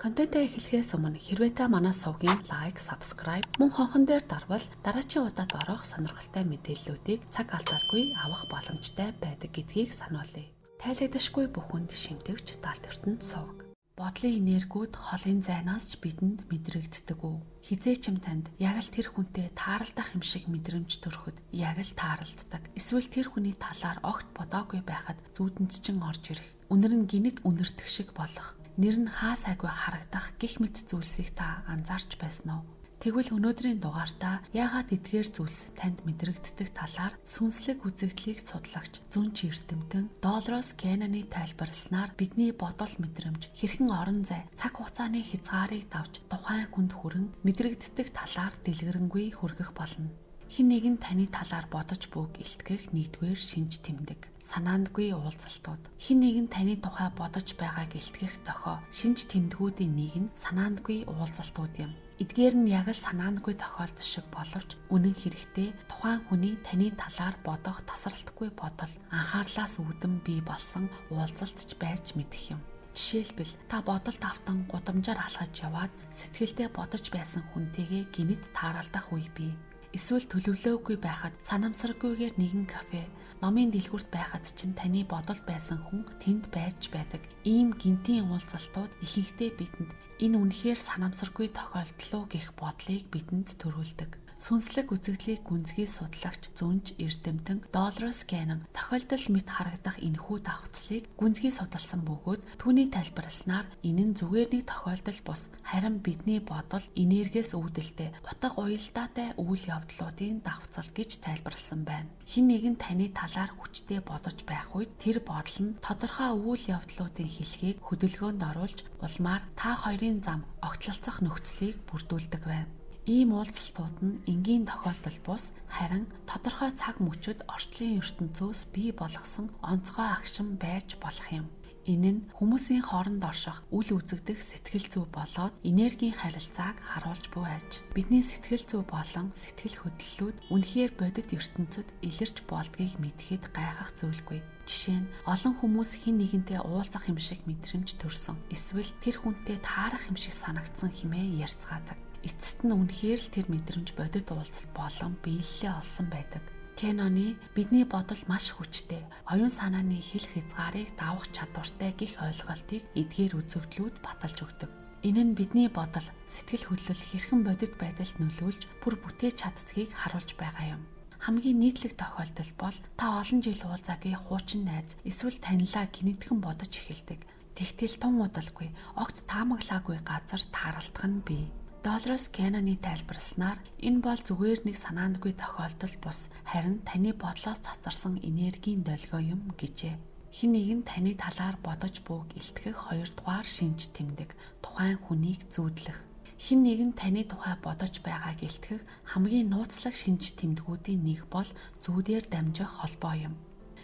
Контентээ эхлэхээс өмнө хэрвээ та манай сувгийн like, subscribe мөн хонхон дээр дарвал дараачийн удаад орох сонирхолтой мэдээллүүдийг цаг алдалгүй авах боломжтой байдаг гэдгийг сануулъя. Тайлагдашгүй бүхэнд шимтгч далд ертөнд сувг. Бодлын энергиуд холын зайнаас ч бидэнд мэдрэгддэг үү? Хэзээ ч юм танд яг л тэр хүнтэй тааралдах юм шиг мэдрэмж төрөхөд яг л тааралддаг. Эсвэл тэр хүний талаар огт бодоогүй байхад зүүдэнд чинь орж ирэх. Үнэр нь гэнэт үнэртэх шиг болох. Нэр нь хаа сайгүй харагдах гэх мэт зүйлсийг та анзаарч байсан уу? Тэгвэл өнөөдрийн дугаартаа яагаад эдгээр зүйлс танд мэдрэгддэг талаар сүнслэг үзэгдлийг судлагч зөнч эрдэмтэн Долорес Кэноны тайлбарласнаар бидний бодол мэдрэмж хэрхэн орон зай цаг хугацааны хязгаарыг давж тухайн хүнд хүрэн мэдрэгддэг талаар дэлгэрэнгүй хүргэх болно. Хэн нэгэн таны талаар бодож бууг илтгэх нэгдүгээр шинж тэмдэг. Санаандгүй уулзалтууд. Хэн нэгэн таны тухай бодож байгааг илтгэх дохио шинж тэмдгүүдийн нэг нь санаандгүй уулзалтууд юм. Эдгээр нь яг л санаандгүй тохиолдол шиг боловч үнэн хэрэгтээ тухайн хүний таны талаар бодох тасралтгүй бодол анхаарлаас үүдэн бий болсон уулзалт ч байж мэдэх юм. Жишээлбэл та бодолд автан гудамжаар алхаж яваад сэтгэлдээ бодож байсан хүнтэйгээ гэнэт тааралдах үе бий. Эсвэл төлөвлөөгүй байхад санамсаргүйгээр нэгэн кафе, номын дэлгүүрт байхад чинь таны бодолд байсан хүн тэнд байж байдаг. Ийм гэнэтийн уулзалтууд ихэнхдээ бидэнд энэ үнэхээр санамсаргүй тохиолдол уу гэх бодлыг бидэнд төрүүлдэг. Сүнслэг үзэгдлийг гүнзгий судлагч зөнч эрдэмтэн Долорес Кэнон тохиолдол мэт харагдах энэхүү давхцлыг гүнзгий судалсан бөгөөд түүний тайлбарласнаар энэ нь зүгээр нэг тохиолдол бус харин бидний бодол энергиэс үүдэлтэй утга уялдаатай үйл явдлуудын давхцал гэж тайлбарласан байна. Хэн нэгэн таны талаар хүчтэй бодож байх үед тэр бодол нь тодорхой үйл явдлуудын хэлхийг хөдөлгөөнд оруулж улмаар та хоёрын зам огтлолцох нөхцөлийг бүрдүүлдэг байна. Ийм уулзалтууд нь энгийн тохиолдол бус харин тодорхой цаг мөчид орчлон ертөнцөөс бий болгосон онцгой агшин байж болох юм. Энэ нь хүмүүсийн хооронд орших үл үзэгдэх сэтгэл зүй болоод энергийн харилцааг харуулж буй аж. Бидний сэтгэл зүй болон сэтгэл хөдлөлүүд үнэхээр бодит ертөнцөд илэрч болдгийг мэдэхэд гайхах зүйлгүй. Жишээ нь олон хүмүүс хэн нэгэнтэй уулзах юм шиг мэдрэмж төрсөн. Эсвэл тэр хүнтэй таарах юм шиг санагдсан хэмээн ярьцгаадаг. Эцэст нь үнэхээр л тэр мэдрэмж бодит уулзалт болон биелэлээ олсон байдаг. Кэноны бидний бодол маш хүчтэй, оюун санааны хил хязгаарыг давах чадвартай гэх ойлголтыг эдгээр үзэгдлүүд баталж өгдөг. Энэ нь бидний бодол, сэтгэл хөдлөл хэрхэн бодит байдалд нөлөөлж бүр бүтээж чаддгийг харуулж байгаа юм. Хамгийн нийтлэг тохиолдол бол та олон жил уулзаагүй хуучин найз эсвэл танилаа гэнэтхэн бодож эхэлдэг. Тэгтэл тун удалгүй, огт таамаглаагүй газар тааралдах нь бий. Долорес Кэноны тайлбарласнаар энэ бол зүгээр нэг санаандгүй тохиолдол бус харин таны бодлоос цацарсан энергийн долгио юм гэжээ. Хэн нэгэн таны талаар бодож бууг илтгэх хоёрдугаар шинж тэмдэг тухайн хүнийг зүүдлэх. Хэн нэгэн таны тухай бодож байгааг илтгэх хамгийн нууцлаг шинж тэмдгүүдийн нэг бол зүүдээр дамжих холбоо юм.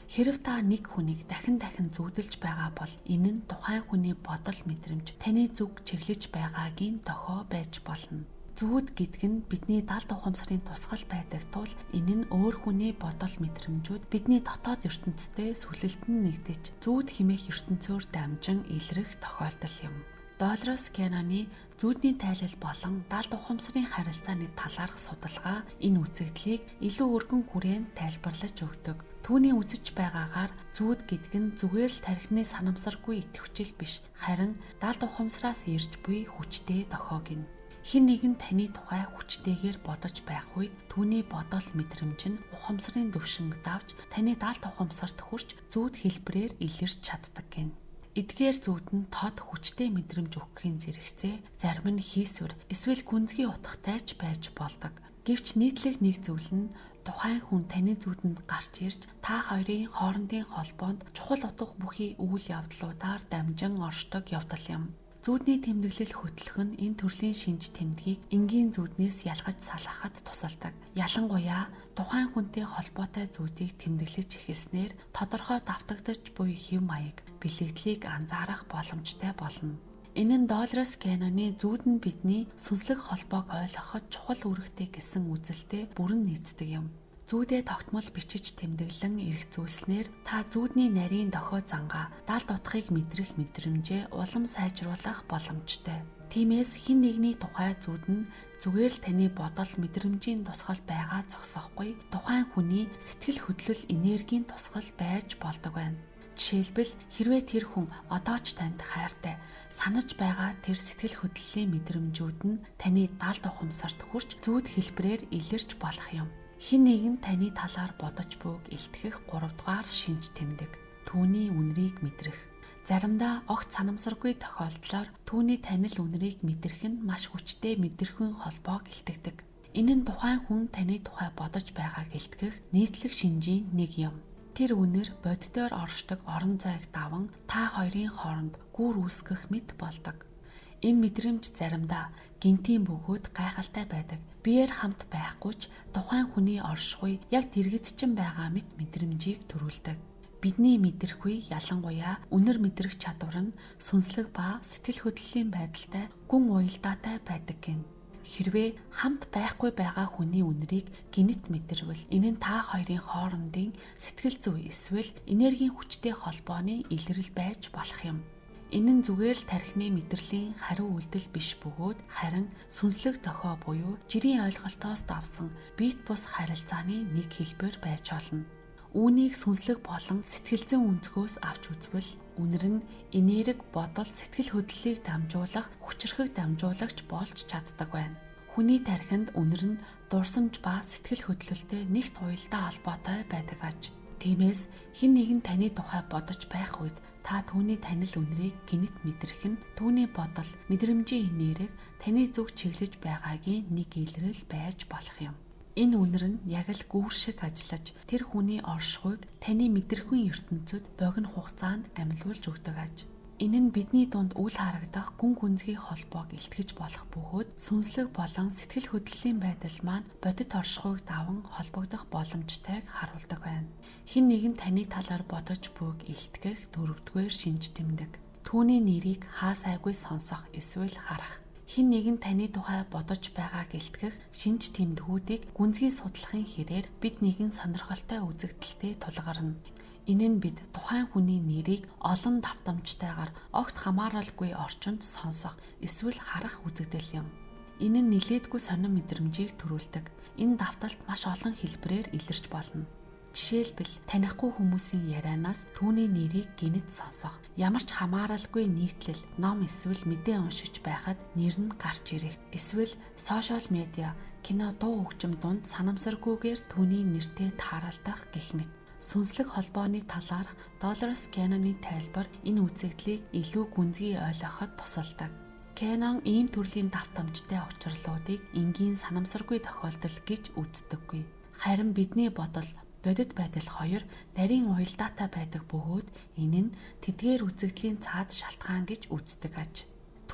Хэрэв та нэг хүнийг дахин дахин зүүдэлж байгаа бол энэ нь тухайн хүний бодол мэдрэмж таны зүг чиглэж байгаагийн дохио байж болно. Зүүд гэдэг нь бидний далд ухамсарын тусгал байдаг тул энэ нь өөр хүний бодол мэдрэмжүүд бидний дотоод ертөнцтэй сүлэлтэн нэгдэж зүүд хэмээх ертөнцөөр дамжин илрэх тохиолдол юм. Долорес Кэноны зүүдний тайлал болон далд ухамсарын харилцааны талаарх судалгаа энэ үзэгдлийг илүү өргөн хүрээнд тайлбарлаж өгдөг. Түүний үзэж байгаагаар зүүд гэдэг нь зүгээр л тархины санамсаргүй идэвхжил биш, харин далд ухамсараас ирж буй хүчтэй дохио гэнэ. Хэн нэгэн таны тухай хүчтэйгээр бодож байх үед түүний бодол мэдрэмж нь ухамсарын түвшинг давж таны далд ухамсарт хүрч зүүд хэлбэрээр илэрч чаддаг гэнэ. Эдгээр зүүд нь тод хүчтэй мэдрэмж өгөхийн зэрэгцээ зарим нь хийсвэр эсвэл гүнзгий утгатай ч байж болдог. Гэвч нийтлэг нэг зүйл нь тухайн хүн таны зүүдэнд гарч ирж та хоёрын хоорондын холбоонд чухал утга бүхий үйл явдлуудаар дамжин оршдог явдал юм. Зүүдний тэмдэглэл хөтлөх нь энэ төрлийн шинж тэмдгийг энгийн зүүднээс ялгаж салгахад тусалдаг. Ялангуяа тухайн хүнтэй холбоотой зүүдийг тэмдэглэж эхэлснээр тодорхой давтагдаж буй хэв маяг, бэлэгдлийг анзаарах боломжтой болно. Энэ нь Долорес Кэноны зүүд нь бидний сүнслэг холбоог ойлгоход чухал үүрэгтэй гэсэн үзэлтэй бүрэн нийцдэг юм. Зүүдээ тогтмол бичиж тэмдэглэн эргцүүлснээр та зүүдний нарийн дохио зангаа далд утгыг мэдрэх мэдрэмжээ улам сайжруулах боломжтой. Тиймээс хэн нэгний тухай зүүд нь зүгээр л таны бодол мэдрэмжийн тусгал байгаа зогсоохгүй, тухайн хүний сэтгэл хөдлөл энергийн тусгал байж болдог байна. Жишээлбэл, хэрвээ тэр хүн одоо ч танд хайртай санаж байгаа, тэр сэтгэл хөдлөлийн мэдрэмжүүд нь таны далд ухамсарт хүрч зүүд хэлбэрээр илэрч болох юм. Хэн нэгэн таны талаар бодож буйг илтгэх 3 дугаар шинж тэмдэг. Түүний үнэрийг мэдрэх. Заримдаа огт санамсаргүй тохиолдлоор түүний танил үнэрийг мэдрэх нь маш хүчтэй мэдрэхүйн холбоог илтгэдэг. Энэ нь тухайн хүн таны тухай бодож байгааг илтгэх нийтлэг шинжийн нэг юм. Тэр үнэр боддоор оршдог орон зайг даван та хоёрын хооронд гүр үүсгэх мэт болдог. Энэ мэдрэмж заримдаа гэнэтийн бөгөөд гайхалтай байдаг. Биеэр хамт байхгүй ч тухайн хүний оршихуй яг дэргэдчин байгаа мэт мэдрэмжийг төрүүлдэг. Бидний мэдрэхүй, ялангуяа үнэр мэдрэх чадвар нь сүнслэг ба сэтгэл хөдлөлийн байдалтай гүн уялдаатай байдаг гэнэ. Хэрвээ хамт байхгүй байгаа хүний үнэрийг гэнэт мэдэрвэл, энэ нь та хоёрын хоорондын сэтгэл зүй эсвэл энергийн хүчтэй холбооны илрэл байж болох юм. Энэ нь зүгээр л тархины мэдрэлийн хариу үйлдэл биш бөгөөд харин сүнслэг дохио буюу жирийн ойлголтоос давсан биет бус харилцааны нэг хэлбэр байж болно. Үүнийг сүнслэг болон сэтгэл зүйн өнцгөөс авч үзвэл, үнэр нь энерги, бодол, сэтгэл хөдлөлийг дамжуулах хүчирхэг дамжуулагч болж чаддаг байна. Хүний тархинд үнэр нь дурсамж ба сэтгэл хөдлөлтэй нэгт уялдаа холбоотой байдаг аж. Тиймээс хэн нэгэн таны тухай бодож байх үед та түүний танил үнэрийг гэнэт мэдрэх нь түүний бодол, мэдрэмжийн энерги таны зүг чиглэж байгаагийн нэг илрэл байж болох юм. Энэ үнэр нь яг л гүүр шиг ажиллаж, тэр хүний оршихуйг таны мэдрэхүйн ертөнцөд богино хугацаанд амилуулж өгдөг аж. Энэ нь бидний дунд үл харагдах гүн гүнзгий холбоог илтгэж болох бөгөөд сүнслэг болон сэтгэл хөдлөлийн байдал маань бодит оршихуйг даван холбогдох боломжтойг харуулдаг байна. Хэн нэгэн таны талаар бодож буйг илтгэх дөрөвдүгээр шинж тэмдэг. Түүний нэрийг хаа сайгүй сонсох эсвэл харах. Хэн нэгэн таны тухай бодож байгааг илтгэх шинж тэмдгүүдийг гүнзгий судлахын хэрээр бид нэгэн сонирхолтой үзэгдэлтэй тулгарна. Энэ нь бид тухайн хүний нэрийг олон давтамжтайгаар огт хамааралгүй орчинд сонсох эсвэл харах үзэгдэл юм. Энэ нь нилээдгүй сонин мэдрэмжийг төрүүлдэг. Энэ давталт маш олон хэлбэрээр илэрч болно. Жишээлбэл, танихгүй хүмүүсийн ярианаас түүний нэрийг гэнэт сонсох, ямар ч хамааралгүй нийтлэл, ном эсвэл мэдээ уншиж байхад нэр нь гарч ирэх, эсвэл сошиал медиа, кино, дуу хөгжим дунд санамсаргүйгээр түүний нэртэй тааралдах гэх мэт. Сүнслэг холбооны талаарх Dolores Cannon-ы тайлбар энэ үзэгдлийг илүү гүнзгий ойлгоход тусалдаг. Cannon ийм төрлийн давтамжтай учирлуудыг энгийн санамсаргүй тохиолдол гэж үздэггүй. Харин бидний бодол, бодит байдал хоёр нарийн уялдаатай байдаг бөгөөд энэ нь тэдгээр үзэгдлийн цаад шалтгаан гэж үздэг аж.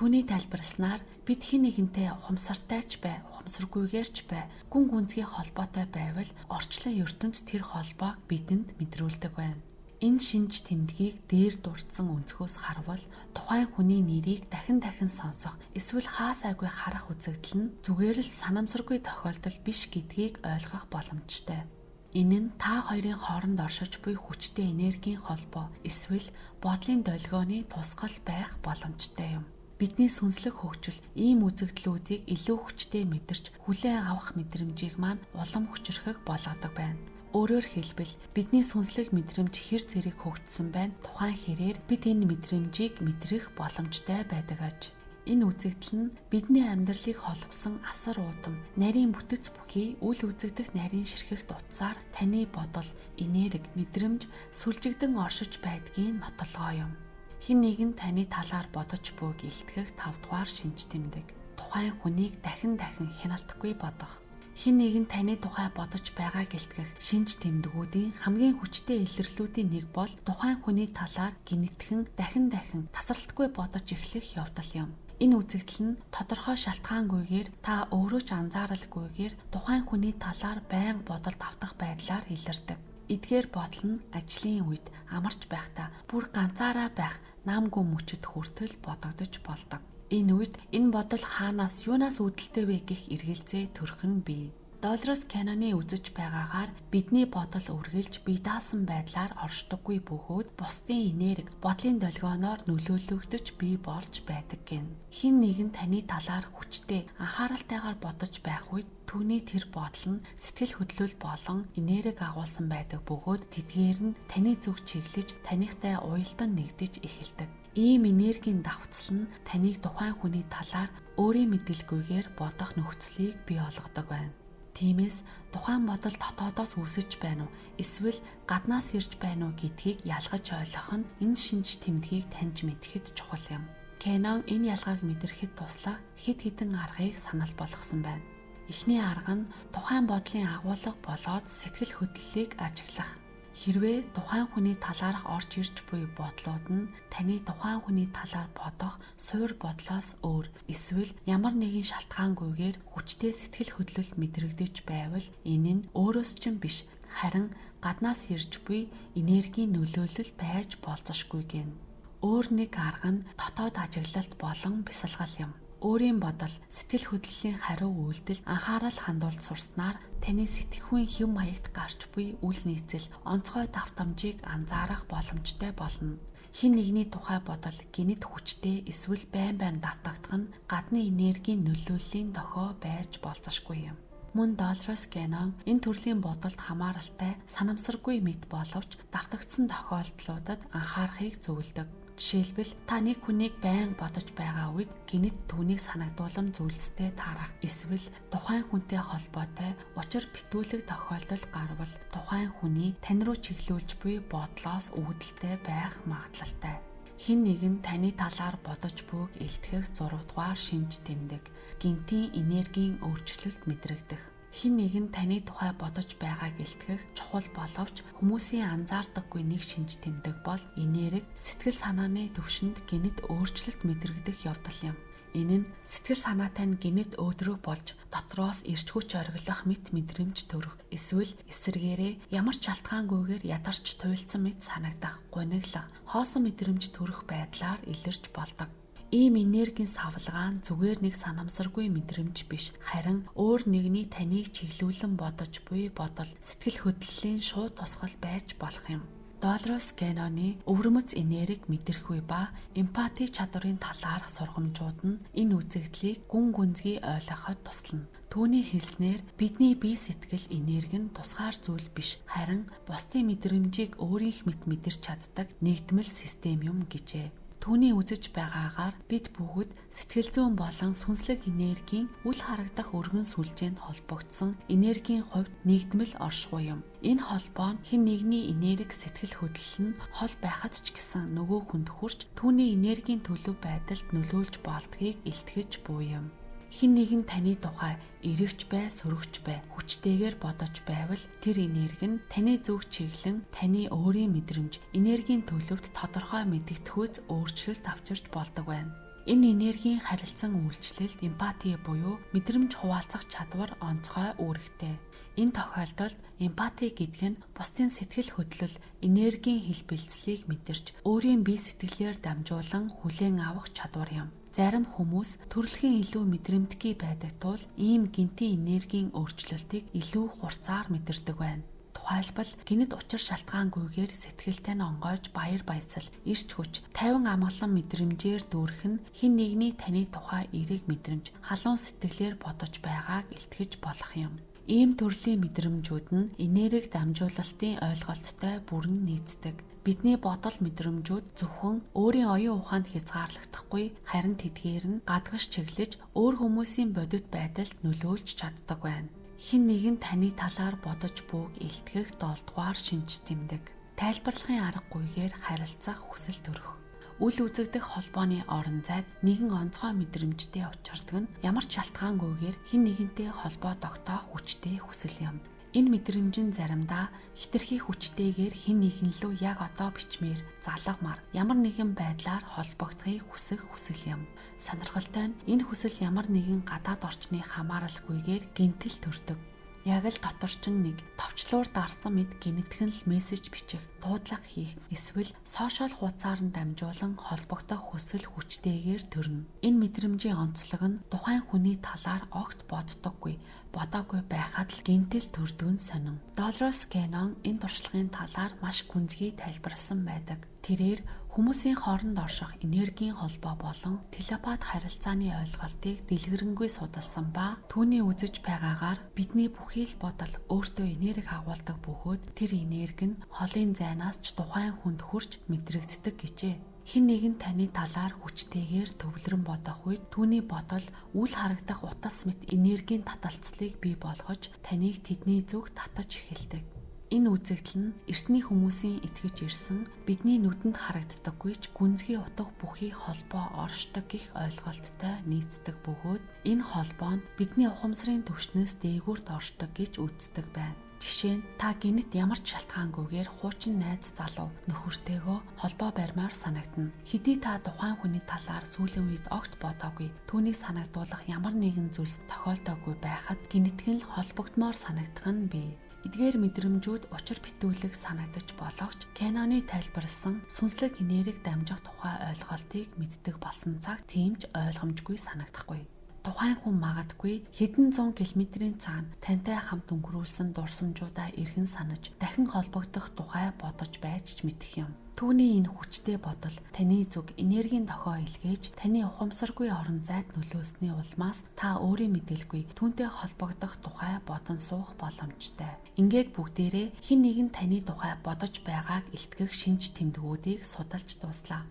Түүний тайлбарласнаар, бид хэн нэгэнтэй ухамсартай ч бай, ухамсаргүйгээр ч бай, гүн гүнзгий холбоотой байвал орчлон ертөнц тэр холбоог бидэнд мэдрүүлдэг байна. Энэ шинж тэмдгийг дээр дурдсан өнцгөөс харвал, тухайн хүний нэрийг дахин дахин сонсох эсвэл хаа сайгүй харах үзэгдэл нь зүгээр л санамсаргүй тохиолдол биш гэдгийг ойлгох боломжтой. Энэ нь та хоёрын хооронд оршиж буй хүчтэй энергийн холбоо эсвэл бодлын долгионы тусгал байх боломжтой юм. Бидний сүнслэг хөгжил ийм үзэгдлүүдийг илүү хүчтэй мэдэрч хүлээн авах мэдрэмжийг маань улам хүчирхэг болгодог байна. Өөрөөр хэлбэл, бидний сүнслэг мэдрэмж хэр зэрэг хөгжсөн байна, тухайн хэрээр бид энэ мэдрэмжийг мэдрэх боломжтой байдаг аж. Энэ үзэгдэл нь бидний амьдралыг холбосон асар уудам, нарийн бүтэц бүхий үл үзэгдэх нарийн ширхэгт утсаар таны бодол, энерги, мэдрэмж сүлжигдэн оршиж байдгийн нотолгоо юм. Хэн нэгэн таны талаар бодож буйг илтгэх 5 дугаар шинж тэмдэг. Тухайн хүнийг дахин дахин хяналтгүй бодох. Хэн нэгэн таны тухай бодож байгааг илтгэх шинж тэмдгүүдийн хамгийн хүчтэй илэрлүүдийн нэг бол тухайн хүний талаар гэнэтхэн дахин дахин тасралтгүй бодож эхлэх явдал юм. Энэ үзэгдэл нь тодорхой шалтгаангүйгээр, та өөрөө ч анзааралгүйгээр тухайн хүний талаар байнга бодолд автах байдлаар илэрдэг. Эдгээр бодол нь ажлын үед, амарч байхдаа, бүр ганцаараа байх нам гүм мөчөд хүртэл бодогдож болдог. Энэ үед энэ бодол хаанаас, юунаас үүдэлтэй вэ гэх эргэлзээ төрөх нь бий. Долорес Каноны үзэж байгаагаар бидний бодол үргэлж бие даасан байдлаар оршдоггүй бөгөөд бусдын энерги, бодлын долгионоор нөлөөлөгдөж бий болж байдаг гэнэ. Хэн нэгэн таны талаар хүчтэй, анхааралтайгаар бодож байх үед түүний тэр бодол нь сэтгэл хөдлөл болон энерги агуулсан байдаг бөгөөд тэдгээр нь таны зүг чиглэж, таныхтай уялдан нэгдэж эхэлдэг. Ийм энергийн давхцал нь таныг тухайн хүний талаар өөрийн мэдэлгүйгээр бодох нөхцөлийг бий болгодог байна. Тиймээс тухайн бодол дотоодоос үүсэж байна уу эсвэл гаднаас ирж байна уу гэдгийг ялгаж ойлгох нь энэ шинж тэмдгийг таньж мэдэхэд чухал юм. Кэнон энэ ялгааг мэдрэхэд туслах хэд хэдэн аргыг санал болгосон байна. Эхний арга нь тухайн бодлын агуулга болоод сэтгэл хөдлөлийг ажиглах. Хэрвээ тухайн хүний талаарх орж ирж буй бодлууд нь таны тухайн хүний талаар бодох суур бодлоос өөр эсвэл ямар нэгэн шалтгаангүйгээр хүчтэй сэтгэл хөдлөл мэдрэгдэж байвал энэ нь өөрөөс чинь биш, харин гаднаас ирж буй энергийн нөлөөлөл байж болзошгүй гэнэ. Өөр нэг арга нь дотоод ажиглалт болон бясалгал юм. Өөрийн бодол, сэтгэл хөдлөлийн хариу үйлдэл анхаарал хандуулж сурснаар таны сэтгэхүйн хэв маягт гарч буй үл нийцэл, онцгой давтамжийг анзаарах боломжтой болно. Хэн нэгний тухай бодол гэнэт хүчтэй эсвэл байн байн давтагдах нь гадны энергийн нөлөөллийн дохио байж болзошгүй юм. Мөн Долорес Кэнон энэ төрлийн бодолд хамааралтай санамсаргүй мэт боловч давтагдсан тохиолдлуудад анхаарахыг зөвлөдөг. Жишээлбэл, та нэг хүнийг байнга бодож байгаа үед гэнэт түүнийг санагдуулам зүйлстэй таарах эсвэл тухайн хүнтэй холбоотой учир битүүлэг тохиолдол гарвал тухайн хүний тань руу чиглүүлж буй бодлоос үүдэлтэй байх магадлалтай. Хэн нэгэн таны талаар бодож буйг илтгэх 6 дугаар шинж тэмдэг гэнэтийн энергийн өөрчлөлт мэдрэгдэх. Хэн нэгэн таны тухай бодож байгааг илтгэх чухал боловч хүмүүсийн анзаардаггүй нэг шинж тэмдэг бол энерги, сэтгэл санааны төвшөнд гэнэт өөрчлөлт мэдрэгдэх явдал юм. Энэ нь сэтгэл санаатай нь гэнэт өөдрөг болж дотроос эрч хүч оргилох мэт мэдрэмж төрөх эсвэл эсрэгээрээ ямар ч шалтгаангүйгээр ядарч туйлдсан мэт санагдах, гуниглах, хоосон мэдрэмж төрөх байдлаар илэрч болдог. Ийм энергийн савлгаа нь зүгээр нэг санамсаргүй мэдрэмж биш, харин өөр нэгний таныг чиглүүлэн бодож буй бодол, сэтгэл хөдлөлийн шууд тусгал байж болох юм. Долорес Кэноны өвөрмөц энерги мэдрэхүй ба эмпати чадварын талаарх сургамжууд нь энэ үзэгдлийг гүн гүнзгий ойлгоход туслана. Түүний хэлснээр бидний бие сэтгэл энерги нь тусгаар зүйл биш, харин бусдын мэдрэмжийг өөрийнх мэт мэдэрч чаддаг нэгдмэл систем юм гэжээ. Түүний үзэж байгаагаар бид бүгд сэтгэл зүйн болон сүнслэг энергийн үл харагдах өргөн сүлжээнд холбогдсон энергийн хувьд нэгдмэл оршихуй юм. Энэ холбоо нь хэн нэгний энерги сэтгэл хөдлөл нь хол байхад ч гэсэн нөгөө хүнд хүрч түүний энергийн төлөв байдалд нөлөөлж болдгийг илтгэж буй юм. Хэн нэгэн таны тухай эрэгч бай, сөрөгч бай, хүчтэйгээр бодож байвал тэр энерги нь таны зүг чиглэн таны өөрийн мэдрэмж, энергийн төлөвт тодорхой мэдэгдэхүйц өөрчлөлт авчирч болдог байна. Энэ энергийн харилцан үйлчлэлд эмпати буюу мэдрэмж хуваалцах чадвар онцгой үүрэгтэй. Энэ тохиолдолд эмпати гэдэг нь бусдын сэтгэл хөдлөл, энергийн хэлбэлцлийг мэдэрч, өөрийн бие сэтгэлээр дамжуулан хүлээн авах чадвар юм. Зарим хүмүүс төрөлхийн илүү мэдрэмтгий байдаг тул ийм гэнэтийн энергийн өөрчлөлтийг илүү хурцаар мэдэрдэг байна. Тухайлбал, гэнэт учир шалтгаангүйгээр сэтгэлтэй нь онгойж баяр баясгал, эрч хүч, тайван амгалан мэдрэмжээр дүүрэх нь хэн нэгний таны тухай эерэг мэдрэмж, халуун сэтгэлээр бодож байгааг илтгэж болох юм. Ийм төрлийн мэдрэмжүүд нь энерги дамжуулалтын ойлголттой бүрэн нийцдэг. Бидний бодол мэдрэмжүүд зөвхөн өөрийн оюун ухаанд хязгаарлагдахгүй, харин тэдгээр нь гадагш чиглэж өөр хүмүүсийн бодит байдалд нөлөөлж чаддаг байна. Хэн нэгэн таны талаар бодож буйг илтгэх 7 дугаар шинж тэмдэг. Тайлбарлахын аргагүйгээр харилцах хүсэл төрөх. Үл үзэгдэх холбооны орон зайд нэгэн онцгой мэдрэмжтэй учирдаг нь ямар ч шалтгаангүйгээр хэн нэгэнтэй холбоо тогтоох хүчтэй хүсэл юм. Энэ мэдрэмж нь заримдаа хэтэрхий хүчтэйгээр хэн нэгэн лүү яг одоо бичмээр, залгамаар, ямар нэгэн байдлаар холбогдохыг хүсэх хүсэл юм. Сонирхолтой нь энэ хүсэл ямар нэгэн гадаад орчны хамааралгүйгээр гэнэтэл төрдөг. Яг л дотор чинь нэг товчлуур дарсан мэт гэнэтхэн л мессеж бичих, дуудлага хийх, эсвэл сошиал хуудасаар нь дамжуулан холбогдох хүсэл хүчтэйгээр төрнө. Энэ мэдрэмжийн онцлог нь тухайн хүний талаар огт боддоггүй. бодоогүй байхад л гинтэл төрдөг нь сонин. Долорес Кэнон энэ туршлагын талаар маш гүнзгий тайлбарласан байдаг. Тэрээр хүмүүсийн хооронд орших энергийн холбоо болон телепат харилцааны ойлголтыг дэлгэрэнгүй судалсан ба түүний үзэж байгаагаар бидний бүхий л бодол өөртөө энерги агуулдаг бөгөөд тэр энерги нь холын зайнаас ч тухайн хүнд хүрч мэдрэгддэг гэжээ. Хэн нэгэн таны талаар хүчтэйгээр төвлөрөн бодох үед түүний бодол үл харагдах утас мэт энергийн таталцлыг бий болгож таныг тэдний зүг татаж эхэлдэг. Энэ үзэгдэл нь эртний хүмүүсийн итгэж ирсэн бидний нүдэнд харагддаггүй ч гүнзгий утга бүхий холбоо оршдог гэх ойлголттой нийцдэг бөгөөд энэ холбоо нь бидний ухамсарын түвшнээс дээгүүрт оршдог гэж үздэг байна. Жишээ нь та гэнэт ямар ч шалтгаангүйгээр хуучин найз залуу нөхөртэйгөө холбоо барьмаар санагдана. Хэдий та тухайн хүний талаар сүүлийн үед огт бодоогүй, түүнийг санагдуулах ямар нэгэн зүйлс тохиолдоогүй байхад гэнэтгэн л холбогдмоор санагдах нь бий. Эдгээр мэдрэмжүүд учир битүүлэг санагдаж болох ч Кэноны тайлбарласан сүнслэг энерги дамжих тухай ойлголтыг мэддэг болсон цаг тийм ч ойлгомжгүй санагдахгүй. Тухайн хүн магадгүй хэдэн зуун километрийн цаана тантай хамт өнгөрүүлсэн дурсамжуудаа эргэн санаж дахин холбогдох тухай бодож байж ч мэдэх юм. Түүний энэ хүчтэй бодол таны зүг энергийн дохио илгээж таны ухамсаргүй орон зайд нөлөөсний улмаас та өөрийн мэдээлгүй түүнтэй холбогдох тухай бодон суух боломжтой. Ингээд бүгдээрээ хэн нэгэн таны тухай бодож байгааг илтгэх шинж тэмдгүүдийг судалж дууслаа.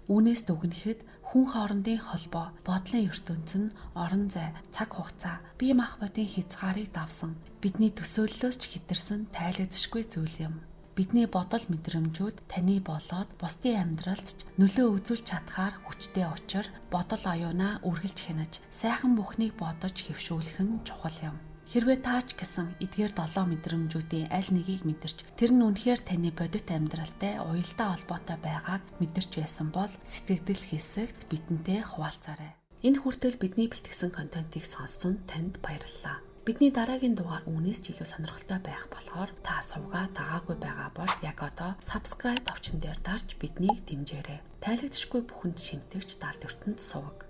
Үүнээс дүгнэхэд хүн хоорондын холбоо, бодлын ертөнц нь орон зай, цаг хугацаа, бие махбодын хязгаарыг давсан, бидний төсөөллөөс ч хэтэрсэн тайлагдшгүй зүйл юм. Бидний бодол мэдрэмжүүд таны болоод бусдын амьдралд ч нөлөө үзүүлж чадхаар хүчтэй учир бодол оюунаа үргэлж хянаж, сайхан бүхнийг бодож хэвшүүлэх нь чухал юм. Хэрвээ та ч гэсэн эдгээр 7 мэдрэмжүүдийн аль нэгийг мэдэрч тэр нь үнэхээр таны бодит амьдралтай уялдаа холбоотой байгааг мэдэрч байсан бол сэтгэгдэл хэсэгт бидэнтэй хуваалцаарай. Энэ хүртэл бидний бэлтгэсэн контентыг сонссон танд баярлалаа. Бидний дараагийн дугаар үүнээс ч илүү сонирхолтой байх болохоор та сувгаа дагаагүй байгаа бол яг одоо subscribe товчон дээр дарж биднийг дэмжээрэй. Тайлагдшгүй бүхэнд шимтгэгч далд ертөнд суваг.